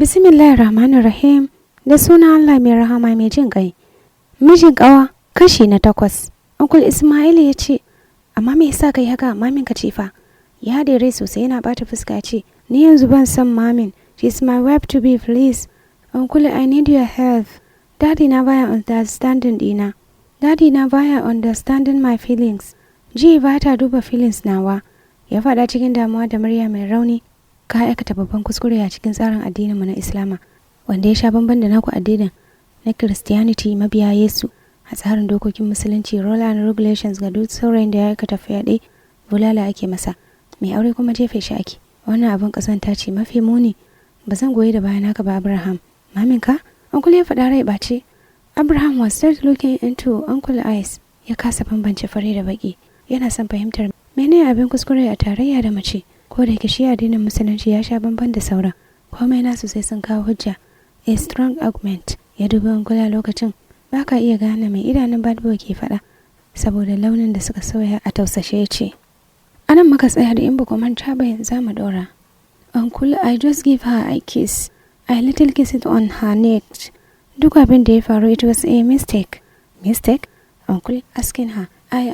Bismillahir Rahmanir Rahim, da suna Allah mai rahama mai jin ƙai. Mijin ƙawa, kashi na 8. Uncle Ismail ya ce, "Amma me yasa kai haka? Mamin ka ce fa?" Ya haɗe rai sosai yana bata fuska ya ce, "Ni yanzu ban san mamin. She's my wife to be, please. Uncle, I need your help. Daddy na baya understanding dina. Daddy na baya understanding my feelings. Ji ba ta duba feelings nawa." Ya faɗa cikin damuwa da murya mai rauni. "Ka aikata babban kuskure a cikin tsarin addininmu na Islama, wanda ya sha bamban da naku addinin na Christianity mabiya Yesu. A tsarin dokokin Musulunci, rule and regulations, ga duk saurayin da ya aikata fyaɗe, bulala ake masa. Mai aure kuma jefe shi ake. Wannan abin ƙazanta ce mafi muni. Ba zan goyi da bayan haka ba, Abraham." "Maminka?" Uncle ya faɗa rai ɓace. Abraham was still looking into Uncle eyes. Ya kasa bambance fari da baƙi. Yana son fahimtar mene abin kuskure a tarayya da mace. Ko da yake shi addinin Musulunci ya sha bamban da sauran. Komai nasu sai sun kawo hujja. A strong argument. Ya dubi Uncle a lokacin. Ba ka iya gane mai idanun bad boy ke faɗa, saboda launin da suka sauya. A tausashe ya ce, "Anan muka tsaya da in ba ku manta ba, yanzu mu ɗora. Uncle, I just give her a kiss. I little kiss it on her neck. Duk abin da ya faru, it was a mistake." "Mistake?" Uncle asking her. I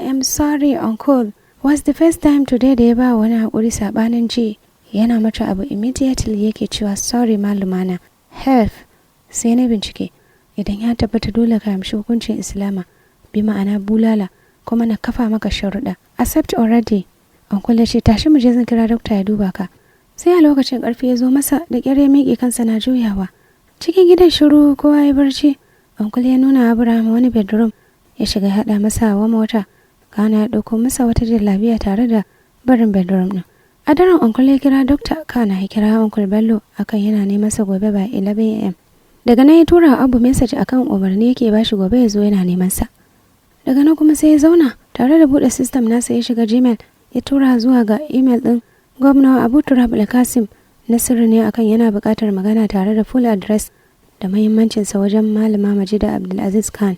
am sorry, Uncle. Was the first time today da ya ba wani haƙuri, saɓanin ji. Yana mata abu, immediately yake cewa sorry. "Malumana, help." Sai na bincike. Idan ya tabbata, dole ka amshi hukuncin Islama, bi ma'ana bulala, kuma na kafa maka sharuɗa. Accept already. Uncle ya ce, "Tashi mu je, zan kira doctor ya duba ka." Sai a lokacin ƙarfi ya zo masa, da ƙyar ya miƙe, kansa na juyawa. Cikin gidan shiru, kowa ya barci. Uncle ya nuna Abraham wani bedroom, ya shiga haɗa masa warm water, kana ya ɗauko masa wata jallabiya tare da barin bedroom ɗin. A daren Uncle ya kira doctor, kana ya kira Uncle Bello akan yana neman sa gobe by 11 a.m. Daga nan ya tura Abu message akan umarni yake bashi, gobe ya zo yana neman sa. Daga nan kuma sai ya zauna tare da buɗe system nasa, ya shiga Gmail, ya tura zuwa ga email ɗin Gwamna Abu Turab Alkasim na sirri ne akan yana buƙatar magana tare da full address da mahimmancinsa wajen Malama Majida Abdulaziz Khan.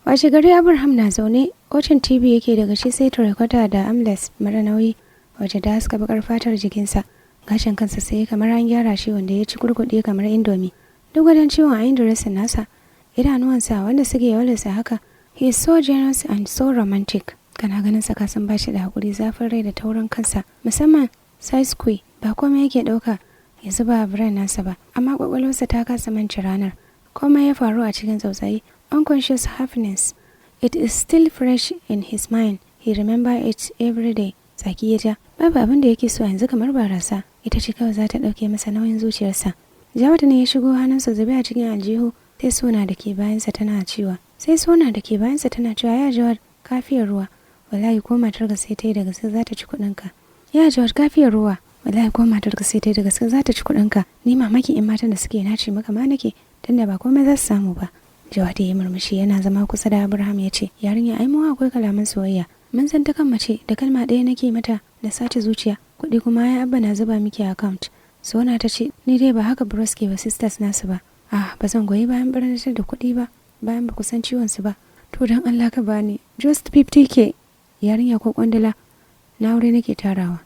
Washe gari Abraham na zaune watching TV yake, daga shi sai turakwata da armless mara nauyi waje da haska bakar fatar jikinsa. Gashin kansa sai kamar an gyara shi, wanda ya ci kurkuɗe kamar Indomie. Duk wajen ciwon ayin dressing nasa, idanuwansa wanda suke yawalarsa haka. He is so generous and so romantic. Kana ganin sa ka san bashi da hakuri, zafin rai da taurin kansa. Musamman size ba komai yake ɗauka ya zuba a brain nasa ba, amma kwakwalwarsa ta kasa manci ranar. Komai ya faru a cikin tsautsayi, unconscious happiness. It is still fresh in his mind. He remember it every day. Tsaki ya ja. Babu abin da yake so yanzu kamar barasa. Ita ce kawai za ta ɗauke masa nauyin zuciyarsa. Jawad ne ya shigo, hannunsa zube a cikin aljihu, sai Sona da ke bayansa tana cewa. Sai Sona da ke bayansa tana cewa, "Ya Jawad, kafiyar ruwa. Wallahi ko matar ka sai ta yi da gaske za ta ci kuɗinka. Ya Jawad, kafiyar ruwa. Wallahi ko matar ka sai ta yi da gaske za ta ci kuɗinka. Ni mamaki in matan da suke nace maka ma nake, tunda ba komai za su samu ba." Jawad ya yi murmushi yana zama kusa da Abraham ya ce, "Yarinya, ai mu akwai kalaman soyayya. Mun san ta kan mace, da kalma ɗaya nake mata da sace zuciya. Kuɗi kuma ai Abba na zuba miki account." Sona ta ce, "Ni dai ba haka bros ke wa sisters nasu ba. Ah, ba zan goyi bayan barnatar da kuɗi ba, bayan ba ku san ciwon su ba. To don Allah ka bani just 50K." "Yarinya, ko kwandala na aure nake tarawa."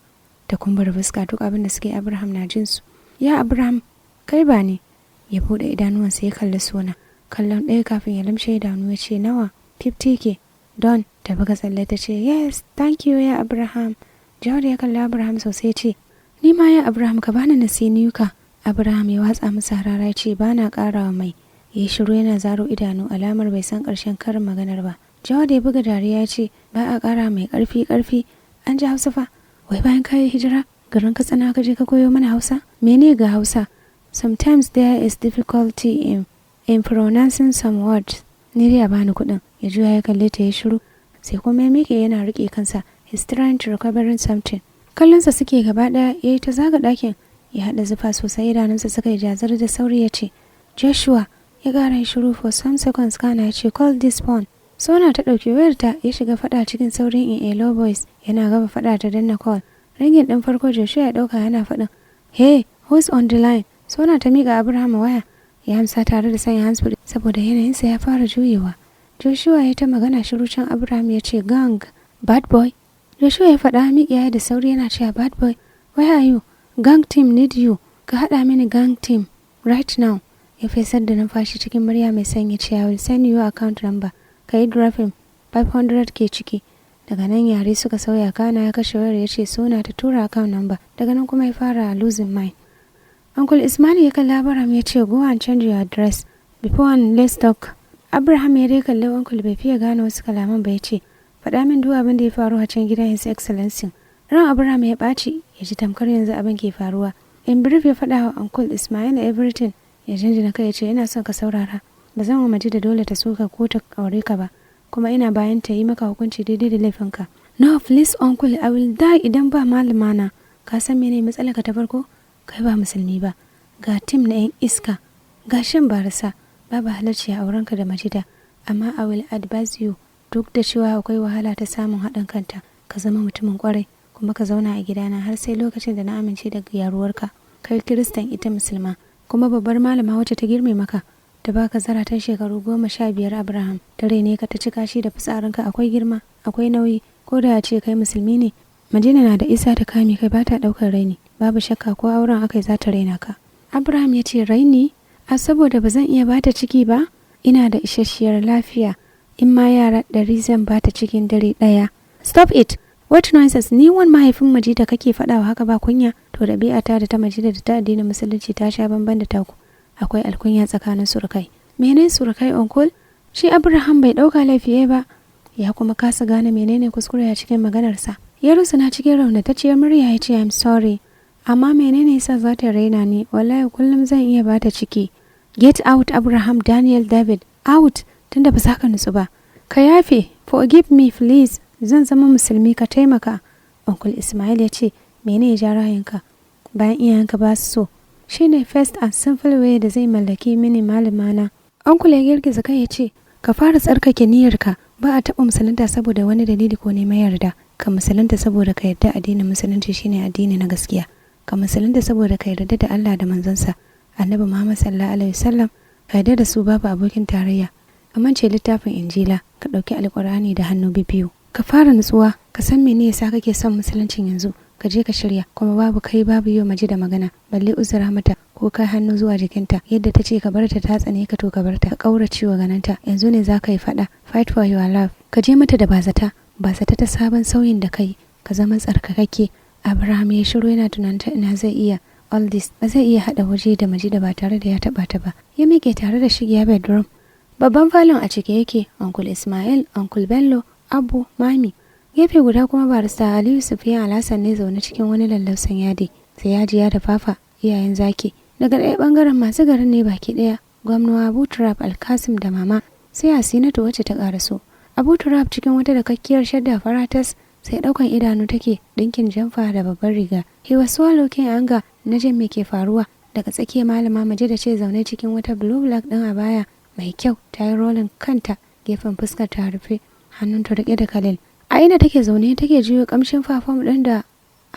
Ta kumbura fuska, duk abin da suke Abraham na jin su. "Ya Abraham, kai ba ne." Ya buɗe idanuwansa ya kalli Sona. Kallon ɗaya kafin ya limshe idanu ya ce, "Nawa?" "50K." "Don." Ta buga tsalle ta ce, "Yes, thank you, ya Abraham." Jawad ya kalli Abraham sosai ce, "Ni ma, ya Abraham, ka bani na sai niyuka." Abraham ya watsa masa harara ya ce, "Ba na ƙarawa mai." Ya yi shiru yana zaro idanu, alamar bai san ƙarshen karin maganar ba. Jawad ya buga dariya ya ce, "Ba a ƙara mai ƙarfi ƙarfi. An ji Hausa fa. Wai bayan kayi hijira garin Katsina ka je ka koyo mana Hausa? Mene ga Hausa? Sometimes there is difficulty in pronouncing some words. Ni dai a bani kuɗin." Ya juya ya kalle ta ya shiru. Sai kuma ya miƙe yana riƙe kansa. He's trying to recovering something. Kallonsa suke gaba ɗaya, ya yi ta zaga ɗakin. Ya haɗa zufa sosai, idanunsa suka yi jazar, da sauri ya ce, "Joshua." Ya ƙara shiru for some seconds, kana ya ce, "Call this phone." Sona ta ɗauki wayarta, ya shiga faɗa cikin saurin in a low voice. Yana gaba faɗa ta danna call. Ringing ɗin farko Joshua ya ɗauka yana faɗin, "Hey, who's on the line?" Sona ta miƙa Abraham waya. Ya amsa tare da sanya handsfree saboda yanayinsa ya fara juyewa. Joshua ya ta magana shiru, can Abraham ya ce, "Gang." "Bad boy." Joshua ya faɗa miƙiya da sauri yana cewa, "Bad boy, where are you? Gang team need you." Ka haɗa mini gang team right now. Ya fesar da numfashi cikin murya mai sanyi ce, "I will send you account number. Ka yi dropping 500 ke ciki." Daga nan yare suka sauya, kana ya kashe wayar, ya ce suna ta tura account number. Daga nan kuma ya fara losing mind. Uncle Ismail ya kalli Abraham ya ce, "Go and change your address before and let's talk." Abraham ya dai kalli Uncle, bai fiye gane wasu kalaman ba, ya ce, "Faɗa min duk abin da ya faru a can gidan His Excellency." Ran Abraham ya ɓaci, ya ji tamkar yanzu abin ke faruwa. In brief ya faɗa wa Uncle Ismail everything. Ya jinjina kai ya ce, "Ina son ka saurara. Ba zan wa da dole ta soka ko ta aure ka ba, kuma ina bayan ta yi maka hukunci daidai da laifinka." "No, please, uncle, I will die idan ba malama na." "Ka san mene matsalar ka ta farko? Kai ba musulmi ba, ga team na yan iska, ga shan barasa, babu halarci a aurenka da Majida. Amma I will advise you, duk da cewa akwai wahala ta samun haɗin kanta, ka zama mutumin kwarai kuma ka zauna a gidana har sai lokacin da na amince da gyaruwarka. Kai Kiristan, ita Musulma, kuma babbar malama wacce ta girme maka, ta baka zaratan shekaru 15. Abraham, ta raine ka, ta ci kashi da fitsarinka. Akwai girma, akwai nauyi. Ko da ce kai Musulmi ne, Madina na da isa da kame kai, ba ta daukar raini. Babu shakka ko auren akai za ta raina ka." Abraham ya ce, "Raini? A saboda ba zan iya bata ciki ba? Ina da isasshiyar lafiya. In ma yara 100 zan bata cikin dare ɗaya." "Stop it! What nonsense! Ni wani mahaifin Majida kake faɗawa haka ba kunya? To, ɗabi'ata da ta Majida da ta addinin Musulunci ta sha bamban da taku. Akwai alkunya tsakanin surukai." "Mene surukai, uncle?" Shi Abraham bai ɗauka laifi ba, ya kuma kasa gane menene kuskure a cikin maganarsa. Ya rusuna cikin raunatacciyar murya ya ce, "I'm sorry, amma menene yasa za ta raina ni? Wallahi kullum zan iya bata ciki." "Get out, Abraham Daniel David, out! Tunda ba za ka nutsu ba, ka yafe. Forgive me, please. Zan zama Musulmi, ka taimaka." Uncle Ismail ya ce, "Mene ya ja rayinka bayan iyayenka ba su so?" "Shine first and simple way da zai mallaki mini malamana." Uncle ya girgiza kai ya ce, "Ka fara tsarkake niyyarka. Ba a taɓa musulunta saboda wani dalili ko neman yarda. Ka musulunta saboda ka yarda addinin Musulunci shine addini na gaskiya. Ka musulunta saboda ka yarda da Allah da manzansa Annabi Muhammad sallallahu alaihi wasallam. Ka yarda da su, babu abokin tarayya. Ka mance littafin Injila, ka ɗauki Alƙur'ani da hannu biyu. Ka fara nutsuwa, ka san mene yasa kake son Musuluncin. Yanzu ka je ka shirya, kuma babu kai babu yau maji da magana, balle uzura mata ko kai hannu zuwa jikinta. Yadda ta ce ka bar ta, ta tsane ka, to ka bar ta, ka kaurace wa gananta. Yanzu ne za ka yi faɗa, fight for your love. Ka je mata da bazata, bazata ta sabon sauyin da kai, ka zama tsarkakakke." Abraham ya shiru yana tunanin ta ina zai iya all this. Ba zai iya haɗa waje da Majida ba tare da ya taɓa ta ba. Ya miƙe tare da shigiya bedroom. Babban falon a cike yake: Uncle Ismail, Uncle Bello, Abu, Mami. Gefe guda kuma Barista Aliyu Sufiyan Alhassan ne zaune cikin wani lallausan yadi, sai yajiya da Fafa, iyayen Zaki. Daga ɗaya ɓangaren masu garin ne baki ɗaya: Gwamna Abu Turab Alkasim da Mama, sai Asinatu wacce ta ƙaraso. Abu Turab cikin wata dakakkiyar shadda faratas, sai ɗaukan idanu take, ɗinkin jamfa da babbar riga. He was so looking anger na jin me ke faruwa. Daga tsakiyar, Malama Maje da ce zaune cikin wata blue black ɗin abaya mai kyau, ta yi rolling kanta gefen fuskar ta rufe, hannunta riƙe da Khalil. A inda take zaune take jiyo kamshin perfume ɗin da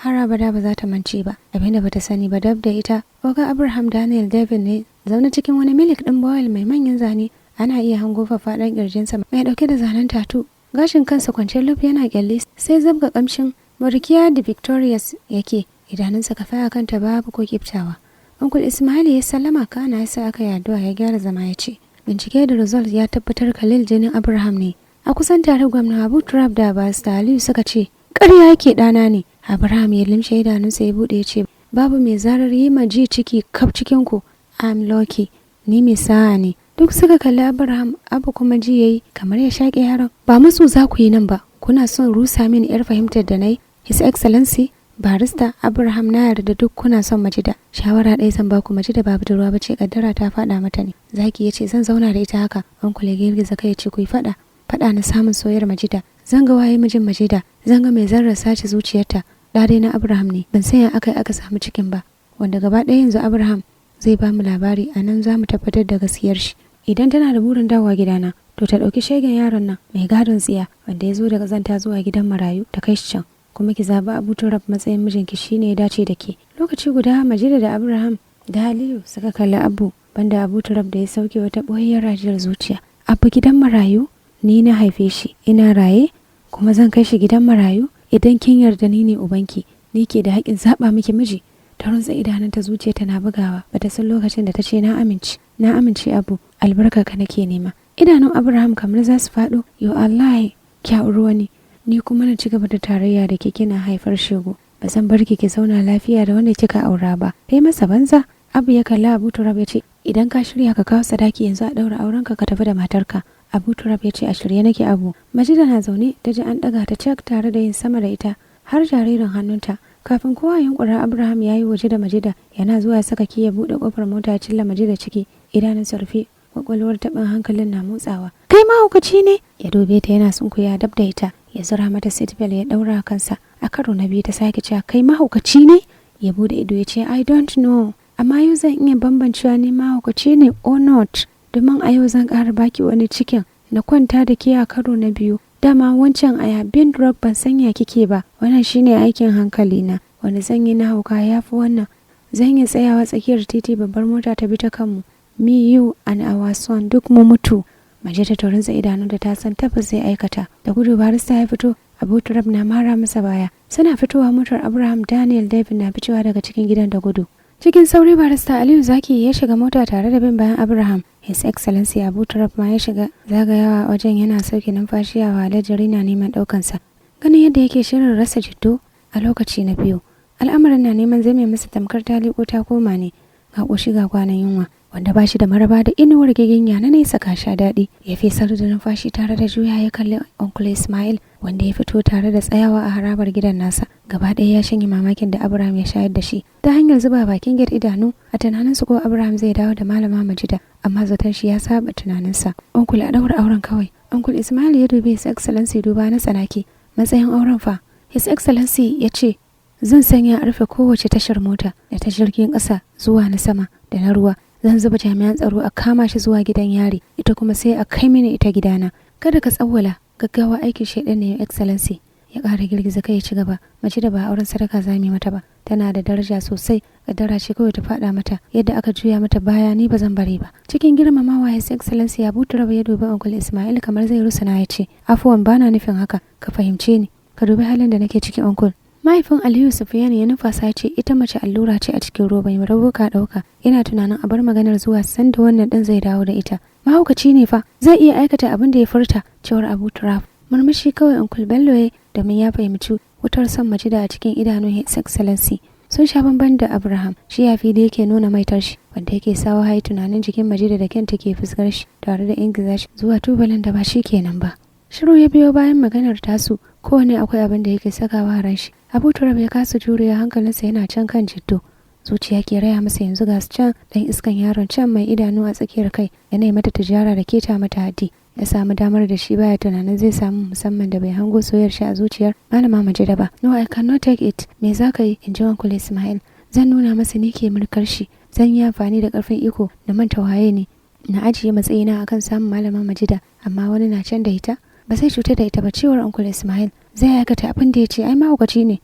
har abada ba za ta mance ba. Abinda bata sani ba, dab da ita Oga Abraham Daniel David ne zaune cikin wani milk ɗin voile mai manyan zane. Ana iya hango faffaɗan ƙirjinsa mai ɗauke da zanen tattoo. Gashin kansa kwance luf yana kyalli, sai zabga kamshin Murkiya da Victorious yake. Idanunsa kafa a kanta, babu ko kiftawa. Uncle Ismail ya sallama, kana ya sa aka yi addu'a, ya gyara zama ya ce, "Bincike da result ya tabbatar Khalil jinin Abraham ne." A kusan tare Gwamna Abu Turab da Barista Aliyu suka ce, "Ƙarya yake, ɗana ne." Abraham ya limshe idanunsa ya buɗe ya ce, "Babu mai zarar yi ma ji ciki kaf cikin ku. I'm lucky, ni mai sa'a ne." Duk suka kalli Abraham. Abu kuma ji yayi kamar ya shaƙe yaron. "Ba musu za ku yi nan ba. Kuna son rusa mini yar fahimtar da na yi. His Excellency Barista Abraham, na yarda duk kuna son Majida. Shawara ɗaya zan baku: Majida ba budurwa ba ce, kaddara ta faɗa mata ne." Zaki ya ce, "Zan zauna da ita haka." Uncle ya girgiza kai ya ce, "Ku yi faɗa, faɗa na samun soyayyar Majida. Zan ga waye mijin Majida, zan ga mai zarrar sace zuciyarta. Ɗa na Abraham ne. Ban san ya aka aka samu cikin ba, wanda gaba ɗaya yanzu Abraham zai ba mu labari. A nan za mu tabbatar da gaskiyar shi. Idan tana da burin dawowa gidana, to ta ɗauki shegen yaron nan mai gadon tsiya wanda ya zo da ƙazanta zuwa gidan marayu, ta kai shi can. Kuma ki zaɓi Abu Turab matsayin mijinki, shine ya dace da ke." Lokaci guda Majida da Abraham da Aliyu suka kalli Abu, banda Abu Turab da ya sauke wata ɓoyayyar rajiyar zuciya. "Abu gidan marayu? Ni na haife shi, ina raye, kuma zan kai shi gidan marayu? Idan kin yarda ni ne ubanki, ni ke da haƙƙin zaɓa miki miji." Ta runtse idanunta, zuciya tana bugawa. Bata san lokacin da ta ce, "Na amince, na amince Abu, albarka ka nake nema." Idanun Abraham kamar za su faɗo. "Yo Allah, ki auri wani, ni kuma na ci gaba da tarayya da ke, kina haifar shegu. Ba zan bar ki ki zauna lafiya da wanda kika aura ba." Kai masa banza. Abu ya kalla Abu Turab ya ce, "Idan ka shirya ka kawo sadaki yanzu a ɗaura aurenka, ka tafi da matarka." Abu Turab ya ce, "A shirye nake, Abu." Majida na zaune ta ji an ɗaga ta cak tare da yin sama da ita har jaririn hannunta. Kafin kowa yunkura, Abraham ya yi waje da Majida. Yana zuwa ya saka key ya buɗe ƙofar mota, ya cilla Majida ciki, idanun rufe, kwakwalwar taɓin hankalin na motsawa. "Kai mahaukaci ne?" Ya dube ta yana sunkuya dab da ita, ya zura mata seatbelt ya ɗaura kansa. A karo na biyu ta sake cewa, "Kai mahaukaci ne?" Ya bude ido ya ce, "I don't know, amma yau zan iya bambancewa ni mahaukaci ne or not, domin a yau zan ƙara baki wani cikin na kwanta da ke a karo na biyu. Dama wancan a bin drug, ban sanya kike ba. Wannan shine aikin hankali na. Wani zan yi na hauka ya fi wannan. Zan yi tsayawa tsakiyar titi babbar mota ta bi ta kanmu, me, you and our son, duk mu mutu." Maje ta rintsa idanu da ta san tabbas zai aikata. Da gudu barista ya fito, Abu Turab na mara masa baya. Suna fitowa motar Abraham, Daniel David na ficewa daga cikin gidan da gudu. Cikin sauri barista Aliyu Zaki ya shiga mota tare da bin bayan Abraham. His Excellency Abu Turab ma ya shiga zagayawa wajen yana sauke numfashi a wahalar, jiri na neman ɗaukansa. Ganin yadda yake shirin rasa Jiddo a lokaci na biyu. Al'amarin na neman zame masa tamkar ta ta koma ne. Ga ƙoshi ga kwanan yunwa. Wanda ba shi da maraba da inuwar giginya na nesa ka sha daɗi. Ya fesar da numfashi tare da juya ya kalli Uncle Ismail, wanda ya fito tare da tsayawa a harabar gidan nasa. Gaba ɗaya ya shanye mamakin da Abraham ya shayar da shi ta hanyar zuba bakin gate idanu, a tunaninsu ko Abraham zai dawo da Malama Majida, amma zaton shi ya saba tunaninsa. "Uncle, a ɗaura auren kawai." Uncle Ismail ya dubi His Excellency duba na tsanaki. "Matsayin auren fa?" His Excellency ya ce, "Zan sanya a rufe kowace tashar mota, da ta jirgin ƙasa zuwa na sama da na ruwa. Zan zuba jami'an tsaro a kama shi zuwa gidan yari, ita kuma sai a kai mini ita gidana." "Kada ka tsawwala, gaggawa aikin shaidan ne, Your Excellency." Ya ƙara girgiza kai ya ci gaba, "Mace da ba auren sadaka za mu yi mata ba, tana da daraja sosai. Kaddara ce kawai ta faɗa mata yadda aka juya mata baya. Ni ba zan bari ba." Cikin girmamawa His Excellency Abu Turaba ya dubi Uncle Ismail kamar zai rusuna, ya ce, "Afuwan, bana nufin haka, ka fahimce ni, ka dubi halin da nake ciki, Uncle." Mahaifin Aliyu Sufiyan ya nufasa ya ce, "Ita mace allura ce a cikin roba, mai rabo ka ɗauka. Ina tunanin a bar maganar zuwa sanda wannan ɗin zai dawo da ita. Mahaukaci ne fa, zai iya aikata abin da ya furta," cewar Abu Turab. Murmushi kawai Uncle Bello ya, domin ya fahimci wutar son Majida a cikin idanun His Excellency sun sha bamban da Abraham. Shi ya fili yake nuna maitar shi, wanda yake sawa hai tunanin jikin Majida da kyanta ke fuskar shi tare da ingiza shi zuwa tubalin da ba shi kenan ba. Shiru ya biyo bayan maganar tasu. Kowane akwai abin da yake sakawa ran shi. Abu Turab ya kasa jurewa, hankalinsa yana can kan Jiddo. Zuciya ke raya masa yanzu ga can dan iskan yaron can mai idanu a tsakiyar kai yana mata tijara da keta mata haddi. Ya samu damar da shi baya tunanin zai samu, musamman da bai hango soyayyar shi a zuciyar Malama Majida ba. "No, I cannot take it." "Me za ka yi?" in ji Uncle Ismail. "Zan nuna masa ni ke mulkar shi. Zan yi amfani da karfin iko da manta waye ne, na ajiye matsayina akan samun Malama Majida. Amma wani na can da ita ba zai cutar da ita ba," cewar Uncle Ismail. "Zai aikata abin da ya ce. Ai mahaukaci ne,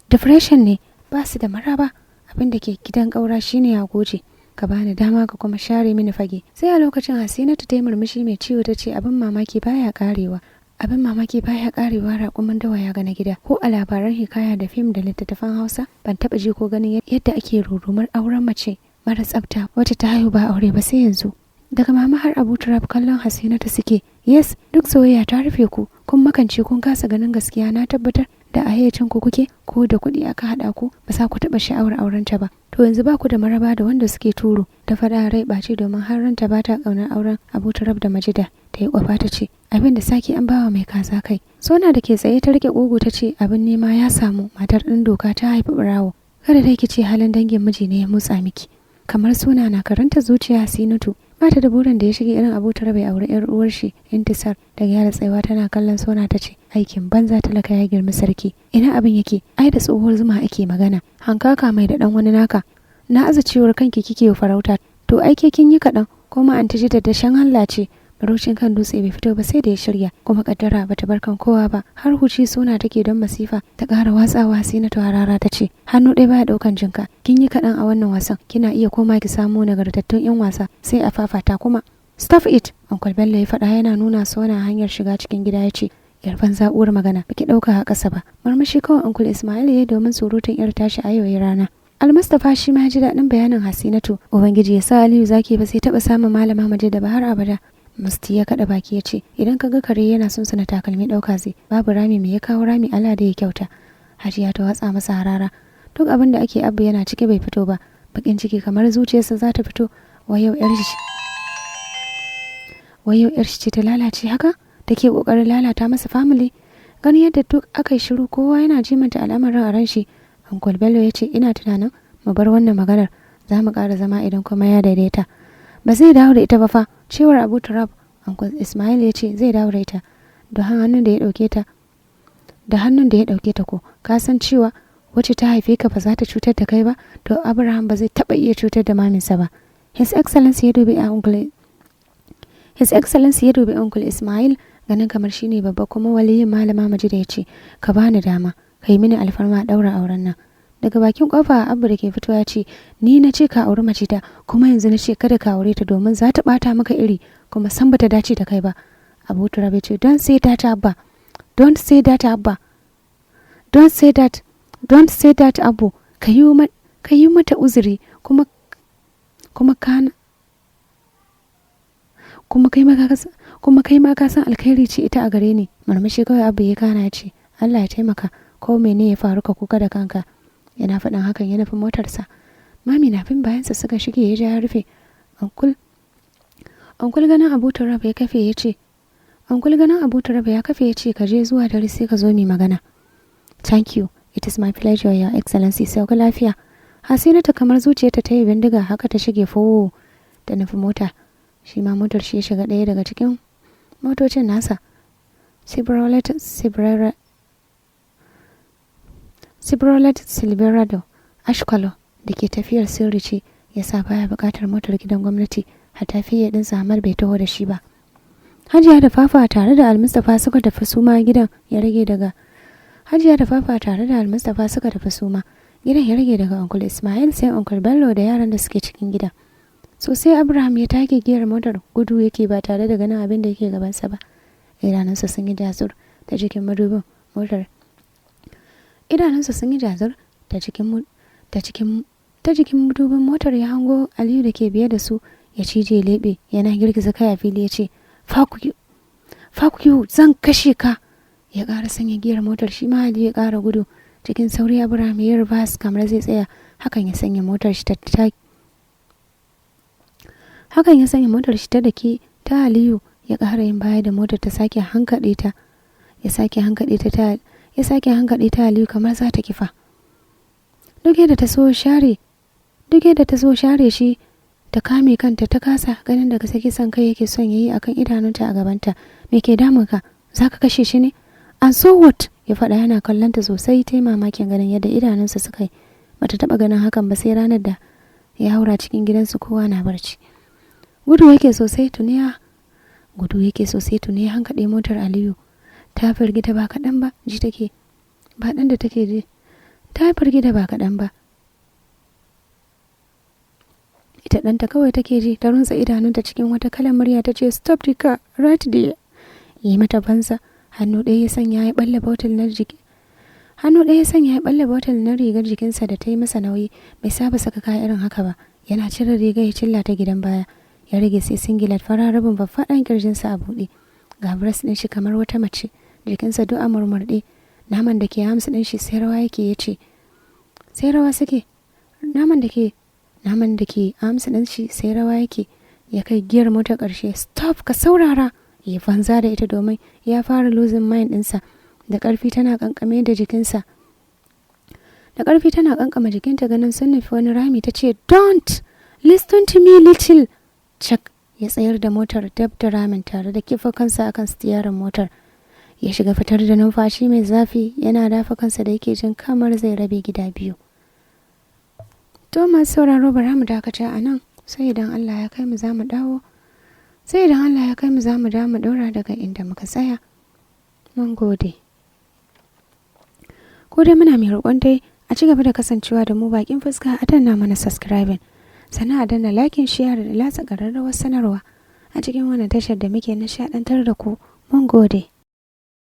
depression ne, ba su da maraba. Abin da ke gidan ƙaura shine ya goje. Ka bani dama ka kuma share mini fage." Sai a lokacin Hasinatu ta yi murmushi mai ciwo, ta ce, "Abin mamaki baya karewa, abin mamaki baya karewa. Raƙumin dawa ya gana gida. Ko a labaran hikaya da fim da littattafan Hausa ban taɓa ji ko ganin yadda ake rurumar auren mace mara tsafta wacce ta haihu ba aure ba sai yanzu." Daga mama har Abu Turab kallon Hasinatu suke. "Yes, duk soyayya ta rufe ku, kun makance, kun kasa ganin gaskiya. Na tabbatar da a hayyacin ku kuke, ko da kuɗi aka haɗa ku ba za ku taɓa sha'awar aurenta ba. To yanzu ba ku da maraba da wanda suke turo." Ta faɗa rai ɓaci, domin har ranta ba ta ƙaunar auren Abu Turab da Majida. Ta yi kwafa ta ce, "Abin da sake an bawa mai kaza kai." Sona da ke tsaye ta rike ƙugu ta ce, "Abin nema ya samu, matar ɗin doka ta haifi ɓarawo. Kada dai ki ce halin dangin miji ne ya motsa miki." Kamar suna na karanta zuciya, Hasinatu ba ta da burin da ya shige irin Abu Turab ya auri yar uwar shi Intisar. Da gyara tsayawa tana kallon Sona ta ce, "Aikin banza, talaka ya girmi sarki. Ina abin yake? Ai da tsohuwar zuma ake magana. Hankaka mai da dan wani naka. Na aza ciwar kanki kike farauta. To ai ke kin yi kaɗan, kuma an ji da dashen Allah ce. Marocin kan dutse bai fito ba sai da ya shirya, kuma kaddara bata bar kan kowa ba." Har huci suna take don masifa ta ƙara watsawa. Sai na harara ta ce, "Hannu ɗaya baya ɗaukan jinka. Kin yi kaɗan a wannan wasan. Kina iya koma ki samo nagartattun 'yan wasa sai a fafata kuma." "Stop it," Uncle Bello ya faɗa yana nuna Sona hanyar shiga cikin gida, ya ce, "Yarfan za'uwar magana baki ɗauka a ƙasa ba." Murmushi kawai Uncle Ismail ya yi, domin surutun yar tashi a yau rana. Almustapha shi ma ya ji daɗin bayanin Hasinatu. Ubangiji ya sa Aliyu Zaki ba sai taɓa samun Malama Majida ba har abada. Musti ya kaɗa baki ya ce, "Idan ka ga kare yana son sana takalmi ɗauka zai, babu rami me ya kawo rami? Allah da ya kyauta." Hajiya ta watsa masa harara. Duk abin da ake, Abu yana ciki bai fito ba. Bakin ciki kamar zuciyarsa za ta fito. Wai yau yar shi ce ta lalace haka? Take kokarin lalata masa family. Ganin yadda duk aka yi shiru, kowa yana jimanta al'amarin a ran shi. Uncle Bello ya ce, "Ina tunanin mu bar wannan maganar, za mu ƙara zama idan kuma ya daidaita." "Ba zai dawo da ita ba fa," cewar Abu Turab. Uncle Ismail ya ce, "Zai dawo da ita da hannun da ya ɗauke ta, da hannun da ya ɗauke ta. Ko ka san cewa wacce ta haife ka ba za ta cutar da kai ba? To Abraham ba zai taɓa iya cutar da maminsa ba." His Excellency ya dubi Uncle Ismail, ganin kamar shine babba kuma waliyin Malama Majida, ya ce, "Ka bani dama, ka yi mini alfarma ɗaura auren nan." Daga bakin kofa Abu da ke fito ya ce, "Ni na ce ka auri Majida, kuma yanzu na ce kada ka aure ta, domin za ta bata maka iri, kuma san bata dace da kai ba." Abu Turab ya ce, "Don't say that, Abba. Don't say that, Abba. Don't say that. Don't say that, Abu. Ka yi mata uzuri, kuma kana kuma kai ma ka san alkhairi ce ita a gare ni." Murmushi kawai Abu ya, kana ya ce, "Allah ya taimaka. Ko mene ya faru, ka kuka da kanka." Yana faɗin hakan ya nufi motarsa. Mami na fin bayansa suka shige, ya ja ya rufe. Uncle ganin Abu Turab ya kafe ya ce, Uncle ganin Abu Turab ya kafe ya ce, "Ka je, zuwa dare sai ka zo mi magana." "Thank you. It is my pleasure, Your Excellency. Sauka lafiya." Hasinatu kamar zuciyarta ta yi bindiga haka ta shige fo da nufi mota. Shi ma motar shi ya shiga, ɗaya daga cikin motocin nasa. Chevrolet Silverado ash color da ke tafiyar sirri ce ya sa baya buƙatar motar gidan gwamnati, hatta fiye ɗinsa Ahmad bai taho da shi ba. Hajiya da Fafa tare da Almustapha suka tafi suma gidan ya rage daga Hajiya da Fafa tare da Almustapha suka tafi suma. Gidan ya rage daga Uncle Ismail sai Uncle Bello da yaran da suke cikin gidan. Sosai Abraham ya take giyar motar, gudu yake ba tare da ganin abin da yake gabansa ba. Idanunsa sun yi jazur ta cikin madubin motar. Idanunsa sun yi jazur ta jikin madubin motar, ya hango Aliyu da ke biye da su. Ya cije lebe yana girgiza kai, a fili ya ce, "Fuck you, fuck you, zan kashe ka." Ya ƙara sanya giyar motar, shi ma Aliyu ya ƙara gudu. Cikin sauri Abraham ya reverse kamar zai tsaya. Hakan ya sanya motar shi ta dake ta Aliyu. Ya ƙara yin baya da motar, ta sake hankaɗe ta, ya sake hankaɗe ta, ya sake hankaɗe ta Aliyu kamar za ta kifa. Duk yadda ta so share shi ta kame kanta, ta kasa, ganin daga saki son kai yake son yayi akan idanunta a gabanta. "Me ke damun ka? Zaka kashe shi ne?" "And so what?" ya faɗa yana kallon ta sosai. Ta yi mamakin ganin yadda idanunsa suka yi. Bata taɓa ganin hakan ba sai ranar da ya haura cikin gidansu kowa na barci. Gudu yake sosai, tuni ya hankaɗe motar Aliyu. Ta firgita ba kaɗan ba, ji take ba ɗan da take ji. Ta firgita ba kaɗan ba, ita ɗanta kawai take ji. Ta runtse idanunta, cikin wata kalan murya ta ce, "Stop the car right there." Yi mata banza. Hannu ɗaya ya sanya ya balle botul na rigar jikinsa da ta yi masa nauyi. Bai saba saka kaya irin haka ba. Yana cire rigar ya cilla ta gidan baya, ya rage sai singlet fara, rabin faffaɗan kirjinsa a buɗe, ga breast ɗin shi kamar wata mace, jikinsa duk a murmurɗe, naman da ke arms ɗin shi sai rawa yake, ya ce sai rawa suke, naman da ke arms ɗin shi sai rawa yake. Ya kai giyar mota ƙarshe. "Stop, ka saurara." Ya banza da ita domin ya fara losing mind ɗinsa. Da ƙarfi tana kankame jikinta, ganin sun nufi wani rami, ta ce, "Don't listen to me, little." Cak ya tsayar da motar dab da ramin tare da kifa kansa akan sitiyarin motar. Ya shiga fitar da numfashi mai zafi, yana dafa kansa da yake jin kamar zai rabe gida biyu. To masu sauraro, bara mu dakata a nan, sai idan Allah ya kai mu za mu dawo mu ɗora daga inda muka tsaya. Mun gode. Ko dai muna mai roƙon dai a ci gaba da kasancewa da mu bakin fuska, a danna mana subscribing, sannan a danna liking, share da latsa ƙararrawar sanarwa a cikin wannan tashar da muke nishaɗantar da ku. Mun gode.